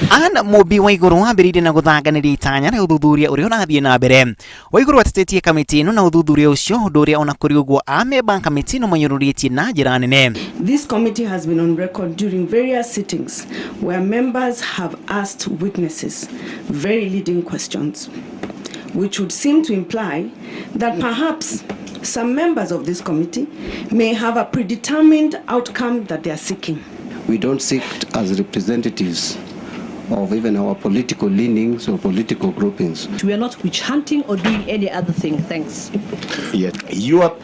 Anne Mumbi Waiguru wambĩrĩirie na gũthanganĩria itanya rĩa ũthuthuria ũrĩa ũrathiĩ na mbere. Waiguru atetetie kamĩtĩ ĩno na ũthuthuria ũcio, ũndũ ũrĩa ona kũrĩ ũguo amemba a kamĩtĩ ĩno manyũrũrĩtie na njĩra nene. This committee has been on record during various sittings where members have asked witnesses very leading questions, which would seem to imply that perhaps some members of this committee may have a predetermined outcome that they are seeking. We don't seek as representatives of even our political leanings or political groupings. We are not witch hunting or doing any other thing. Thanks. Yet your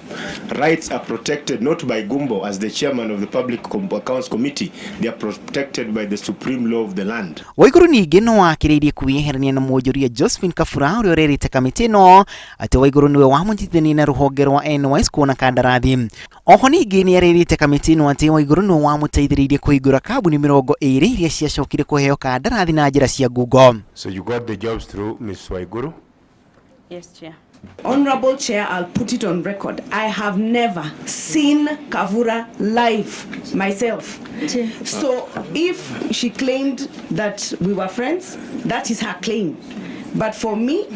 rights are protected not by Gumbo as the chairman of the Public Accounts Committee. They are protected by the supreme law of the land. Waiguru ningĩ no akĩrĩirie kwĩyeherania na mwonjoria Josephine Kabura ũrĩa ũrerĩte kamĩtĩ ĩno atĩ Waiguru nĩwe wamũnyitithanirie na rũhonge rwa NYS kuona kandarathi. Oho ningĩ nĩ arĩrĩte kamĩtĩ ĩno atĩ Waiguru nĩwe wamũteithĩrĩirie kũhingũra kambuni 20 iria ciacokire kũheo kandarathi na njĩra cia ngungo. So you got the jobs through Ms. Waiguru? Yes, Chair. Honorable Chair, I'll put it on record. I have never seen Kavura live myself. So if she claimed that we were friends, that is her claim. But for me,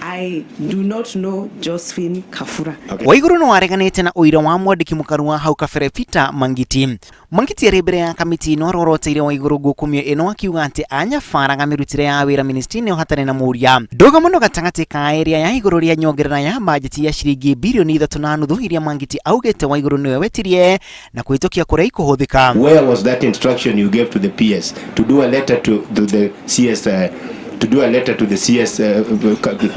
I do not know Josephine Kafura. Okay. Waiguru no areganĩte na ũira wa mwandĩki mũkaru wa hau kabere Peter Mangiti. Mangiti arĩ mbere ya kamĩtĩ ĩno aroroteire Waiguru ngukumio ĩno akiuga atĩ anyabaraga mĩrutĩre ya wĩra ministry-inĩ ĩyo hatarĩ na mũria. Ndũgamo gatagatĩ ka ĩrĩa ya igũrũ rĩa nyongerera ya bajeti ya ciringi birioni 3.5 iria Mangiti augĩte Waiguru nĩwe wetirie na kũhĩtũkia kũrĩa ikũhũthĩka. Where was that instruction you gave to the PS to do a letter to the CS, to do a letter to the CS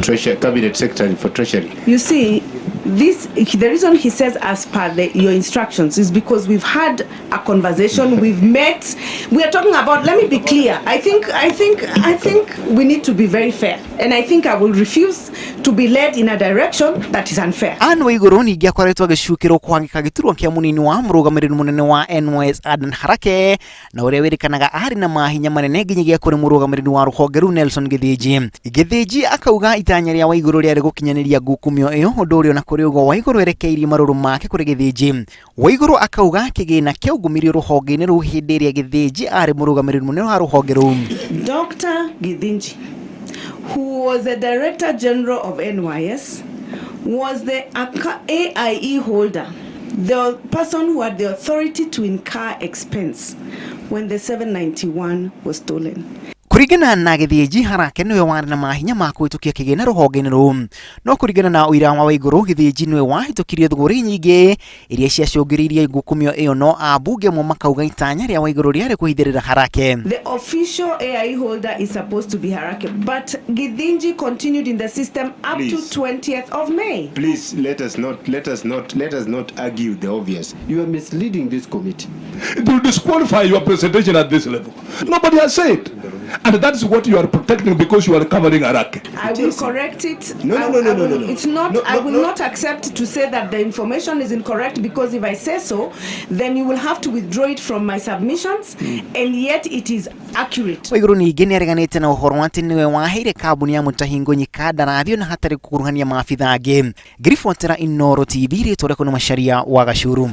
Treasury, Cabinet Secretary for Treasury? You see, the reason he says as per your instructions is because we've had a conversation, we've met, we are talking about, let me be clear, I think we need to be very fair, and I think I will refuse to be led in a direction that is unfair. Anne Waiguru ningĩ akoretwo agĩcukĩrwo kwangĩka gĩturwa kĩa mũnini wa mũrũgamĩrĩri mũnene wa NYS Adan Harake na ũrĩa wĩrĩkanaga arĩ na mahinya manene nginyagia kũrĩ mũrũgamĩrĩri wa rũhonge rũu Nelson Gĩthĩnji. Gĩthĩnji akauga itanya rĩa Waiguru rĩarĩ gũkinyanĩria ngukumio ĩyo, ũndũ ũrĩa ona kũrĩ ũguo Waiguru erekeirie marũrũ make kũrĩ Gĩthĩnji. Waiguru akauga kĩgĩna kĩaungumirio rũhonge-inĩ rũu hĩndĩ ĩrĩa Gĩthĩnji arĩ mũrũgamĩrĩri mũnene wa rũhonge rũu. Dr. Githinji, who was the Director General of NYS, was the AIE holder, the person who had the authority to incur expense when the 791 was stolen. Kũringana na Gĩthĩnji, Harake nĩwe warĩ na mahinya ma kũhĩtũkia kĩgĩna rũhonge-inĩ rũu, no kũringana na ũira wa Waiguru, Gĩthĩnji nĩwe wahĩtũkirie thũgũrĩ nyingĩ iria ciacũngĩrĩirie ngukumio ĩyo, no ambunge amwe makauga itanya rĩa Waiguru rĩarĩ kũhithĩrĩra Harake. The official AIE holder is supposed to be Harake, but Githinji continued in the system up Please. to 20th of May. Please let us not argue the obvious. You are misleading this committee. It will disqualify your presentation at this level. Nobody has said. And that is what you are protecting because you are covering Harake. I will correct it. No, no, no, no, no, no, no. It's not. No, I no, will no. not accept to say that the information is incorrect, because if I say so, then you will have to withdraw it from my submissions, and yet it is accurate. Waiguru ningĩ nĩ areganĩte na ũhoro atĩ nĩwe waheire kambuni ya Mutahi Ngunyi kandarathi ona hatarĩ gũkuruhania maabitha angĩ. Ngĩribotera Inooro TV, rĩtwa rĩakwa nĩ Macharia wa Gacuru.